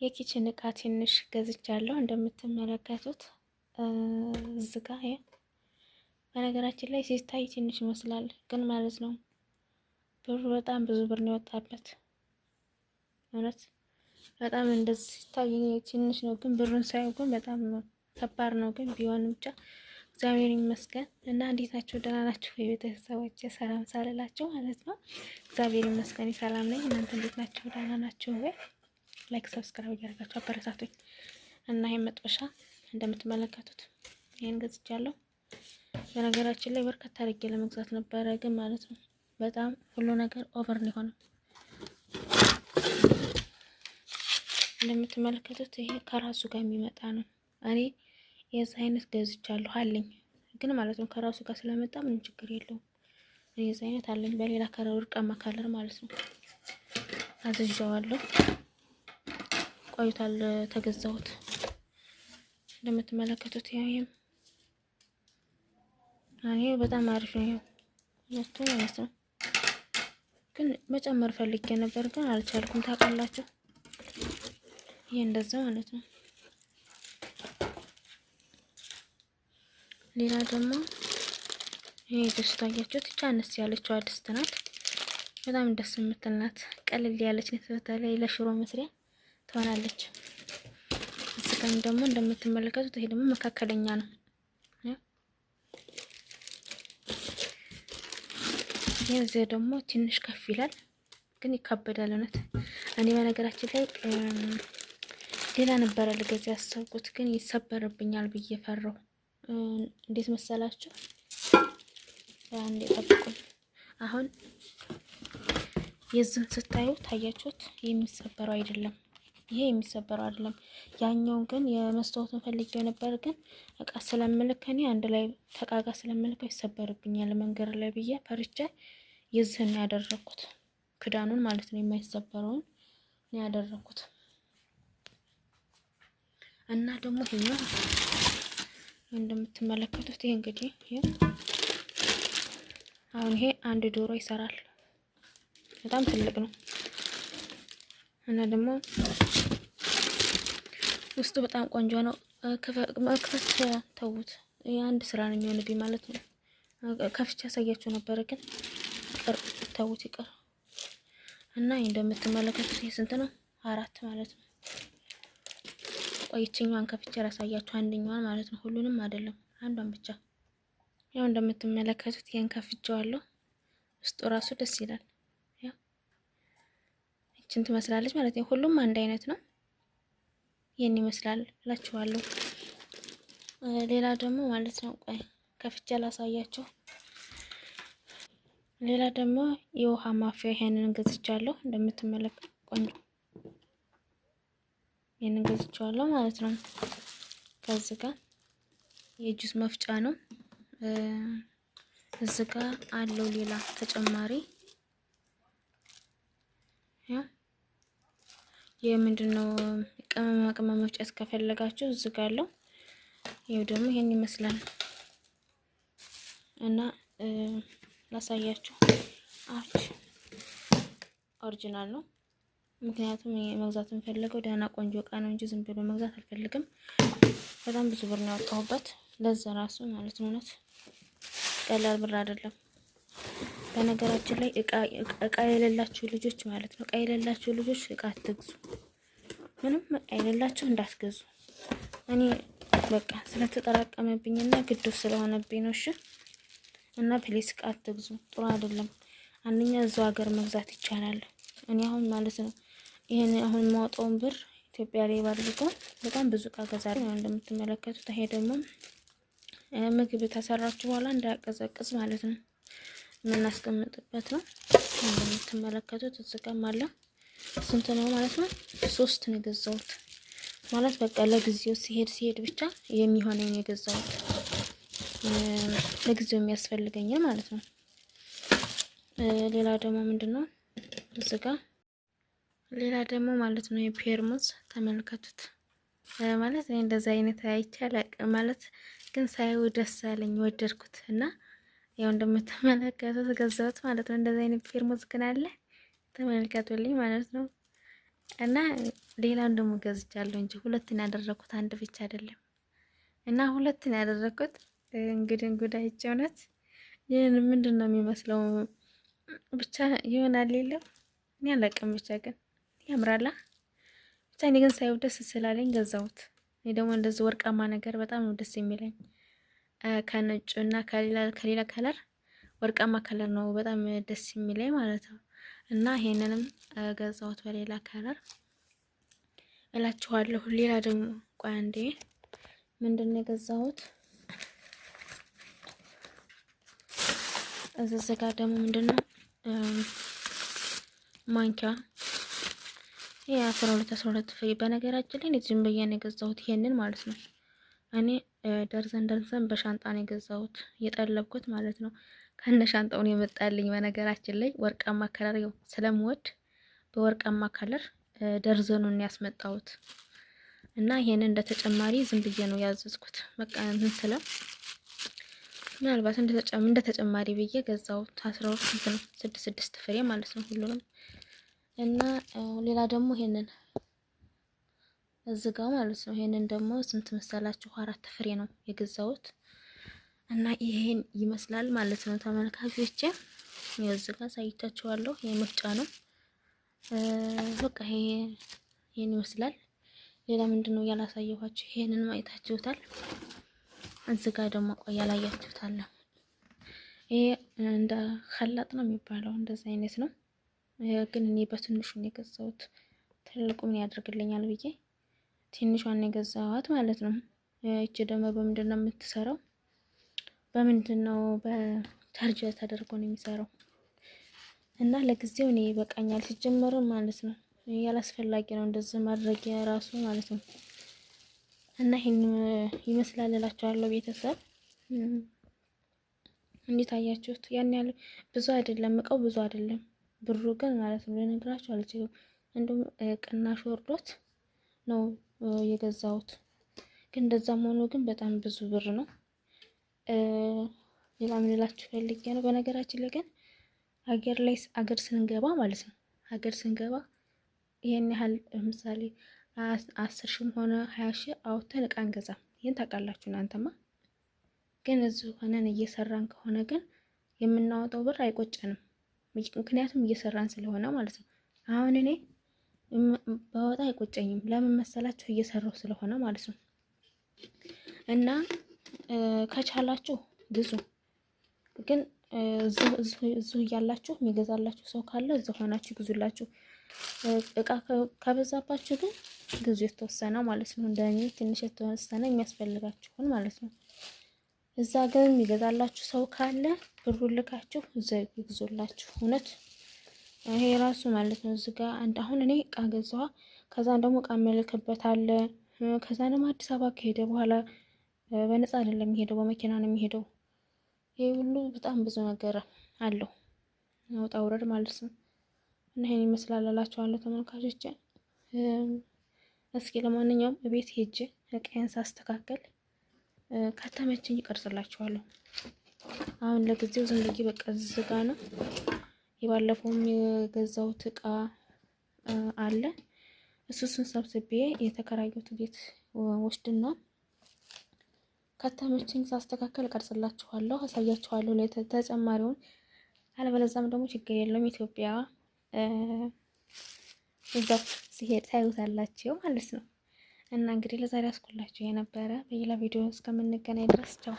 የ kitchen እቃ ትንሽ ገዝቻለሁ እንደምትመለከቱት እዚህ ጋ። በነገራችን ላይ ሲታይ ትንሽ ይመስላል፣ ግን ማለት ነው ብሩ በጣም ብዙ ብር ነው የወጣበት። እውነት በጣም እንደዚህ ሲታይ ትንሽ ነው፣ ግን ብሩን ሳየው ግን በጣም ከባድ ነው። ግን ቢሆንም ብቻ እግዚአብሔር ይመስገን። እና እንዴት ናችሁ? ደህና ናችሁ? የቤተሰቦቼ ሰላም ሳልላችሁ ማለት ነው። እግዚአብሔር ይመስገን ሰላም ነኝ። እናንተ እንዴት ናችሁ? ደህና ናችሁ ወይ? Like subscribe እያደረጋችሁ አበረታቱኝ። እና ይሄን መጥበሻ እንደምትመለከቱት ይሄን ገዝቻለሁ። በነገራችን ላይ በርካታ አድርጌ ለመግዛት ነበረ፣ ግን ማለት ነው በጣም ሁሉ ነገር over ነው የሆነው። እንደምትመለከቱት ይሄ ከራሱ ጋር የሚመጣ ነው። እኔ የዚህ አይነት ገዝቻለሁ አለኝ፣ ግን ማለት ነው ከራሱ ጋር ስለመጣ ምንም ችግር የለውም። እኔ የዚህ አይነት አለኝ በሌላ color፣ ወርቃማ color ማለት ነው አዝዣዋለሁ። ቆይቷል ተገዛሁት። እንደምትመለከቱት ያው ይሄም እኔ በጣም አሪፍ ነው። ይሄው ሁለቱ ማለት ነው። ግን መጨመር ፈልጌ ነበር ግን አልቻልኩም። ታውቃላችሁ፣ ይሄ እንደዛ ማለት ነው። ሌላ ደግሞ ይሄ ድስት አያችሁት? ብቻ አነስ ያለችው ድስት ናት። በጣም ደስ የምትል ናት። ቀለል ያለች ናት። በተለይ ለሽሮ መስሪያ ትሆናለች። እዚህ ጋርም ደግሞ እንደምትመለከቱት ይሄ ደግሞ መካከለኛ ነው። ይሄ እዚህ ደግሞ ትንሽ ከፍ ይላል፣ ግን ይካበዳል። እውነት እኔ በነገራችን ላይ ሌላ ነበረ ልገዛ ያሰብኩት፣ ግን ይሰበርብኛል ብዬ ፈራሁ። እንዴት መሰላችሁ? አንዴ ጠብቁኝ። አሁን የዚህን ስታዩ ታያችሁት፣ የሚሰበረው አይደለም። ይሄ የሚሰበረው አይደለም። ያኛውን ግን የመስታወቱን ፈልጌው ነበር፣ ግን እቃ ስለምልክ እኔ አንድ ላይ ተቃቃ ስለምልከው ይሰበርብኛል መንገድ ላይ ብዬ ፈርቼ የዚህን ያደረኩት፣ ክዳኑን ማለት ነው፣ የማይሰበረውን ነው ያደረኩት። እና ደግሞ ይሄኛው እንደምትመለከቱት ይሄ እንግዲህ አሁን ይሄ አንድ ዶሮ ይሰራል። በጣም ትልቅ ነው እና ደግሞ ውስጡ በጣም ቆንጆ ነው። መክፈት ተውት፣ የአንድ ስራ ነው የሚሆንብኝ ማለት ነው። ከፍቼ ያሳያችሁ ነበረ ግን ይቅር፣ ተውት ይቅር። እና ይህ እንደምትመለከቱት ይህ ስንት ነው? አራት ማለት ነው። ቆይችኛዋን ከፍቼ ላሳያችሁ፣ አንደኛዋን ማለት ነው። ሁሉንም አይደለም፣ አንዷን ብቻ። ያው እንደምትመለከቱት ይህን ከፍቼዋለሁ። ውስጡ ራሱ ደስ ይላል። ያው ይችን ትመስላለች ማለት ነው። ሁሉም አንድ አይነት ነው። ይህን ይመስላል እላችኋለሁ። ሌላ ደግሞ ማለት ነው፣ ቆይ ከፍቼ ላሳያችሁ። ሌላ ደግሞ የውሃ ማፍያ ይሄንን ገዝቻለሁ። እንደምትመለከቱ ቆንጆ ይሄንን ገዝቻለሁ ማለት ነው። ከዚህ ጋር የጁስ መፍጫ ነው። እዚህ ጋር አለው ሌላ ተጨማሪ የምንድነው ቅመማ ቅመም መፍጨት ከፈለጋችሁ እዚህ ጋር አለው። ይኸው ደግሞ ይሄን ይመስላል እና ላሳያችሁ። አች original ነው። ምክንያቱም መግዛት የምፈልገው ደህና ቆንጆ እቃ ነው እንጂ ዝም ብሎ መግዛት አልፈልግም። በጣም ብዙ ብር ነው ያወጣሁበት ለዛ ራሱ ማለት ነው። እውነት ቀላል ብር አይደለም። በነገራችን ላይ እቃ የሌላችሁ ልጆች ማለት ነው፣ እቃ የሌላችሁ ልጆች እቃ አትግዙ። ምንም እቃ የሌላችሁ እንዳትገዙ። እኔ በቃ ስለተጠራቀመብኝና ግድ ስለሆነብኝ ነው። እሺ እና please እቃ አትግዙ፣ ጥሩ አይደለም። አንደኛ እዛው ሀገር መግዛት ይቻላል። እኔ አሁን ማለት ነው ይሄን አሁን የማወጣውን ብር ኢትዮጵያ ላይ ባድርገው በጣም ብዙ እቃ ገዛለሁ። እንደምትመለከቱት ይሄ ደግሞ ምግብ ተሰራችሁ በኋላ እንዳያቀዘቅዝ ማለት ነው የምናስቀምጥበት ነው። እንደምትመለከቱት እዚህ ጋርም አለ። ስንት ነው ማለት ነው? ሶስት ነው የገዛሁት ማለት በቃ ለጊዜው ሲሄድ ሲሄድ ብቻ የሚሆነኝ የገዛሁት፣ ለጊዜው የሚያስፈልገኝ ማለት ነው። ሌላ ደግሞ ምንድን ነው እዚህ ጋር ሌላ ደግሞ ማለት ነው የፔርሙዝ ተመልከቱት። ማለት እኔ እንደዛ አይነት አይቼ አላቅም ማለት ግን ሳየው ደስ አለኝ፣ ወደድኩት እና ያው እንደምትመለከቱት ገዛሁት ማለት ነው። እንደዛ አይነት ፔርሙዝ ግን አለ፣ ተመልከቱልኝ ማለት ነው። እና ሌላውን ደግሞ ገዝቻለሁ እንጂ ሁለትን ያደረኩት አንድ ብቻ አይደለም። እና ሁለትን ያደረኩት እንግዲህ እንጉዳይቼ እውነት ይህን ምንድን ነው የሚመስለው? ብቻ ይሆናል የለም እኔ አላውቅም። ብቻ ግን ያምራላ። ብቻ እኔ ግን ሳየው ደስ ስላለኝ ገዛሁት። እኔ ደግሞ እንደዚህ ወርቃማ ነገር በጣም ነው ደስ የሚለኝ። ከነጩ እና ከሌላ color ወርቃማ color ነው በጣም ደስ የሚለኝ ማለት ነው። እና ይሄንንም ገዛሁት በሌላ color እላችኋለሁ። ሌላ ደግሞ ቆይ አንዴ ምንድን ነው የገዛሁት? እዚህ ጋር ደግሞ ምንድን ነው ማንኪያ ይሄ 12 12 ፍሬ። በነገራችን ላይ ዝም ብዬ ነው የገዛሁት ይሄንን ማለት ነው። እኔ ደርዘን ደርዘን በሻንጣ ነው የገዛሁት የጠለብኩት ማለት ነው። ከነ ሻንጣውን የመጣልኝ። በነገራችን ላይ ወርቃማ color ስለምወድ በወርቃማ color ደርዘኑን ያስመጣሁት እና ይሄንን እንደ ተጨማሪ ዝም ብዬ ነው ያዘዝኩት። በቃ እንትን ስለ ምናልባት እንደ ተጨማሪ ብዬ ገዛሁት። 12 እንትን 6 6 ፍሬ ማለት ነው ሁሉንም። እና ሌላ ደግሞ ይሄንን እዚህ ጋር ማለት ነው። ይሄንን ደግሞ ስንት መሰላችሁ? 4 ፍሬ ነው የገዛሁት። እና ይሄን ይመስላል ማለት ነው ተመልካቾቼ። እዚህ ጋር ሳይቻችኋለሁ። የመፍጫ ነው በቃ ይሄን ይመስላል። ሌላ ምንድን ነው ያላሳየኋችሁ? ይሄንን ማየታችሁታል። እዚህ ጋር ደግሞ ቆይ ያላያችሁታል። ይሄ እንደ خلاط ነው የሚባለው፣ እንደዚህ አይነት ነው። ግን እኔ በትንሹ ነው የገዛሁት። ትልቁ ምን ያደርግልኛል ብዬ ትንሿን ነው የገዛኋት ማለት ነው። ይቺ ደግሞ በምንድን ነው የምትሰራው? በምንድን ነው በቻርጅ ተደርጎ ነው የሚሰራው። እና ለጊዜው እኔ ይበቃኛል ሲጀመር ማለት ነው። ያላስፈላጊ ነው እንደዚህ ማድረግ የራሱ ማለት ነው። እና ይሄን ይመስላል እላችኋለሁ ቤተሰብ። እንዴት አያችሁት? ያን ያህል ብዙ አይደለም እቃው ብዙ አይደለም፣ ብሩ ግን ማለት ነው ልነግራችሁ አልችልም። እንደውም ቅናሽ ወርዶት ነው የገዛሁት። ግን እንደዛም ሆኖ ግን በጣም ብዙ ብር ነው። ሌላ ምን እላችሁ ፈልጌ ነው። በነገራችን ላይ ግን ሀገር ላይ አገር ስንገባ ማለት ነው ሀገር ስንገባ ይሄን ያህል ለምሳሌ 10 ሺህም ሆነ 20 ሺህ አውጥተን እቃ አንገዛም። ይሄን ታውቃላችሁ እናንተማ። ግን እዚሁ ሆነን እየሰራን ከሆነ ግን የምናወጣው ብር አይቆጨንም። ምክንያቱም እየሰራን ስለሆነ ማለት ነው። አሁን እኔ ባወጣ አይቆጨኝም። ለምን መሰላችሁ? እየሰራሁ ስለሆነ ማለት ነው። እና ከቻላችሁ ግዙ። ግን እዚሁ እያላችሁ የሚገዛላችሁ ሰው ካለ እዚሁ ሆናችሁ ግዙላችሁ። እቃ ከበዛባችሁ ግን ግዙ የተወሰነ ማለት ነው። እንደኔ ትንሽ የተወሰነ የሚያስፈልጋችሁን ማለት ነው። እዛ ግን የሚገዛላችሁ ሰው ካለ ብሩን ልካችሁ እዛ ይግዙላችሁ። እውነት ይሄ ራሱ ማለት ነው። እዚህ ጋር አንድ አሁን እኔ እቃ ገዛዋ፣ ከዛ ደግሞ እቃ መልክበት አለ። ከዛ ደግሞ አዲስ አበባ ከሄደ በኋላ በነፃ አይደለም የሚሄደው፣ በመኪና ነው የሚሄደው። ይሄ ሁሉ በጣም ብዙ ነገር አለው ውጣ ውረድ ማለት ነው። እና ይሄን ይመስላል እላችኋለሁ ተመልካቾቼ። እስኪ ለማንኛውም ቤት ሄጄ እቃዬን ሳስተካከል ከተመቸኝ እቀርጽላችኋለሁ። አሁን ለጊዜው ዝም ብዬ በቃ ዝጋ ነው። የባለፈውም የገዛሁት እቃ አለ፣ እሱን ሰብስቤ የተከራየሁት ቤት ወስድና ከተመቸኝ ሳስተካከል እቀርጽላችኋለሁ፣ አሳያችኋለሁ ተጨማሪውን። አለበለዚያም ደግሞ ችግር የለውም ኢትዮጵያ እዛው ሲሄድ ታዩታላችሁ ማለት ነው። እና እንግዲህ ለዛሬ አስኩላችሁ የነበረ በሌላ ቪዲዮ እስከምንገናኝ ድረስ ቻው።